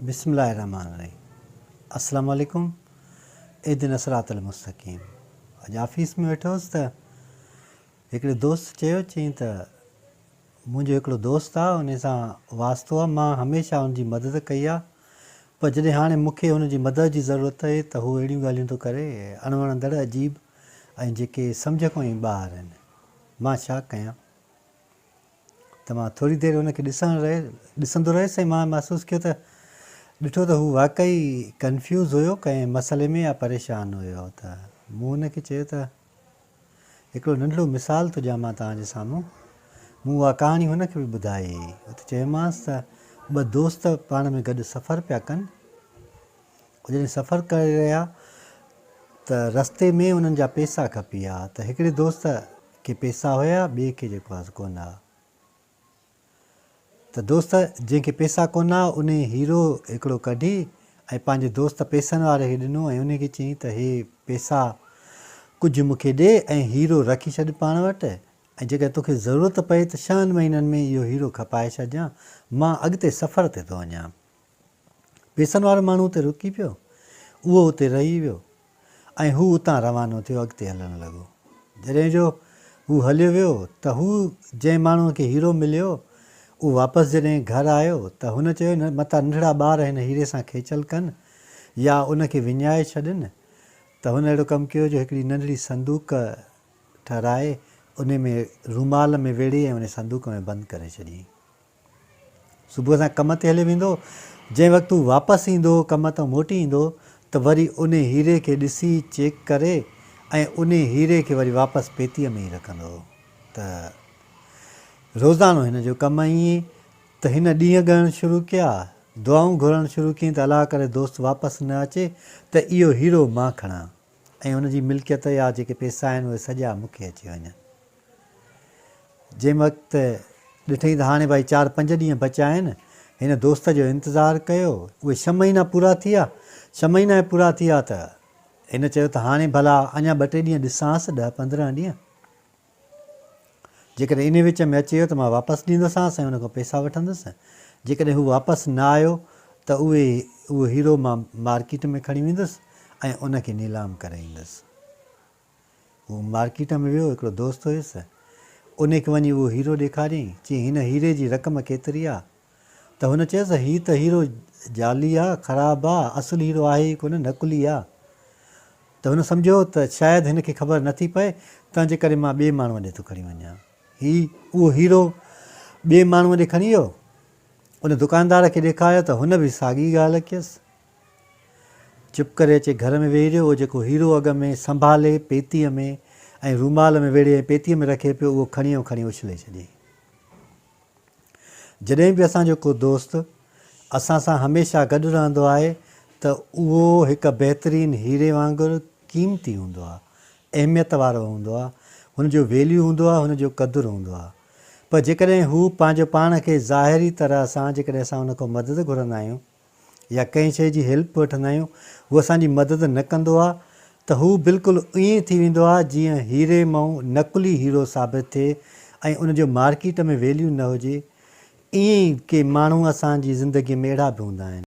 بسم الله الرحمٰن الرحيم السلام عليڪم اهدنا الصراط المستقيم اڄ آفيس ۾ ويٺو هوس ته هڪڙي دوست چيو چيائين ته منهنجو هڪڙو دوست آ ان سان واسطو آ مان هميشه ان جي مدد ڪئي آ پر جڏهن هاڻي مون کي هن جي مدد جي ضرورت آهي ته هو اهڙيون ڳالهيون ٿو ڪري اڻوڻندڙ عجيب ۽ جيڪي سمجهه کان ئي ٻاهر آهن مان ڇا ڪيان ته مان ٿوري دير ان کي ڏسڻ رهي ڏسندو رهيس ۽ مان محسوس ڪيو ته ڏٺو ته هو واقعي ڪنفيوز هيو ڪنهن مسئلي ۾ يا پريشان هيو ته مون هن کي چيو ته هڪڙو ننڍڙو مثال ٿو ڏيان مان توهان جي سامهون مون اها ڪهاڻي هن کي به ٻڌائي اتي چيومانس ته ٻه دوست پاڻ ۾ گڏ سفر پيا ڪن جڏهن سفر ڪري رهيا ته رستي ۾ انهن جا پيسا کپي ويا ته هڪڙي دوست کي پيسا هيا ٻئي کي جيڪو آهي سو ڪونه ها ته دوست جنهن کي پيسا ڪونه ها انهي هيرو هڪڙو ڪڍي ۽ پنهنجي دوست پيسن واري کي ڏنو ۽ انهي کي چيائين ته هي پيسا ڪجهه مون کي ڏي ۽ هيرو رکي ڇڏ پاڻ وٽ ۽ جيڪڏهن توکي ضرورت پئي ته ڇهن مهينن ۾ اهو هيرو کپائي ڇڏجان مان اڳتي سفر تي ٿو وڃان. پيسن وارو ماڻهو اتي رڪي پيو. اهو اتي رهي ويو ۽ هو اتان روانو ٿيو اڳتي هلڻ لڳو. جڏهن جو هو هليو ويو ته هو جنهن ماڻهوء کي هيرو مليو اهو واپس جڏهن گهر آيو ته هن چيو متان ننڍڙا ٻار هن هيري سان کيچل ڪن يا ان کي وڃائي ڇڏن ته هن اهڙو ڪم ڪيو جو هڪڙي ننڍڙي صندوق ٺهرائي انهي ۾ رومال ۾ ويڙهي ۽ انهي صندوق ۾ بند ڪري ڇڏيائين. صبح سان ڪم تي هليو ويندو هو. جنهن وقت هو واپس ايندو هو، ڪم تان موٽي ايندو هو ته وري انهي هيري کي ڏسي، چيڪ ڪري ۽ انهي هيري کي وري واپس پيتيء ۾ ئي رکندو هو ته روزانو هن جو ڪم ائين ته هن ڏينهن ڳڻڻ شروع ڪيا، دعائون گهرڻ شروع ڪيائين ته الله ڪري دوست واپس نه اچي ته اهو هيرو مان کڻان ۽ ان جي ملڪيت يا جيڪي پئسا آهن اهي سڄا مون کي اچي وڃن. جنهن وقت ڏٺئين ته هاڻي ڀائي چار پنج ڏينهن بچيا آهن، هن دوست جو انتظار ڪيو، اهي ڇهه مهينا پورا ٿي ويا، ڇهه مهينا ئي پورا ٿي ويا ته هن چيو ته هاڻي ڀلا اڃا ٻه ٽي ڏينهن ڏسانس، ڏهه 15 ڏينهن، جيڪڏهن انهي وچ ۾ اچي ويو ته مان واپس ڏيندوسانس ۽ ان کان پئسا وٺندس، جيڪڏهن هو واپس نه آيو ته اهي اهو هيرو مان مارڪيٽ ۾ کڻي ويندس ۽ ان کي نيلام ڪري ايندس. هو مارڪيٽ ۾ ويو، هڪڙو دوست هيس، انهي کي وڃي اهو هيرو ڏيکاريائين، چيائين هن هيري جي رقم ڪيتري آ؟ ته هن چيس هي ته هيرو جعلي آ، خراب آ، اصل هيرو آهي ئي ڪونه، نقلي آ. ته هن سمجهيو ته شايد هن کي خبر نه ٿي پئي، تنهن جي ڪري مان ٻئي ماڻهوء ڏي ٿو کڻي وڃان. هي اهو هيرو ٻئي ماڻهوء ڏي کڻي ويو، ان دڪاندار کي ڏيکاريو ته هن به ساڳي ڳالهه ڪيس. چپ ڪري اچي گهر ۾ ويهي رهيو. اهو جيڪو هيرو اڳ ۾ سنڀالي پيتيء ۾ ۽ رومال ۾ ويڙهي ۽ پيتيء ۾ رکي پيو، اهو کڻي ۽ کڻي اڇلي ڇڏيائين. جڏهن به اسان جو ڪو دوست اسان سان هميشه گڏ رهندو آهي ته اهو هڪ بهترين هيري وانگر قيمتي هوندو آهي، اهميت وارو هوندو آهي، هن جو ويليو هوندو آهي، هن جو قدر هوندو آهي. پر جيڪڏهن هو پنهنجو پاڻ کي ظاهري طرح سان جيڪڏهن اسان ان کان مدد گهرندا آهيون، يا ڪنهن شيء جي هيلپ وٺندا آهيون هو اسان جي مدد نه ڪندو آهي ته هو بلڪل ائين ٿي ويندو آهي جيئن هيري مئون نقلي هيرو ثابت ٿئي ۽ ان جو مارڪيٽ ۾ ويليو نه هجي ائين ئي ڪي ماڻهو اسان جي زندگي ۾ اهڙا به هوندا آهن.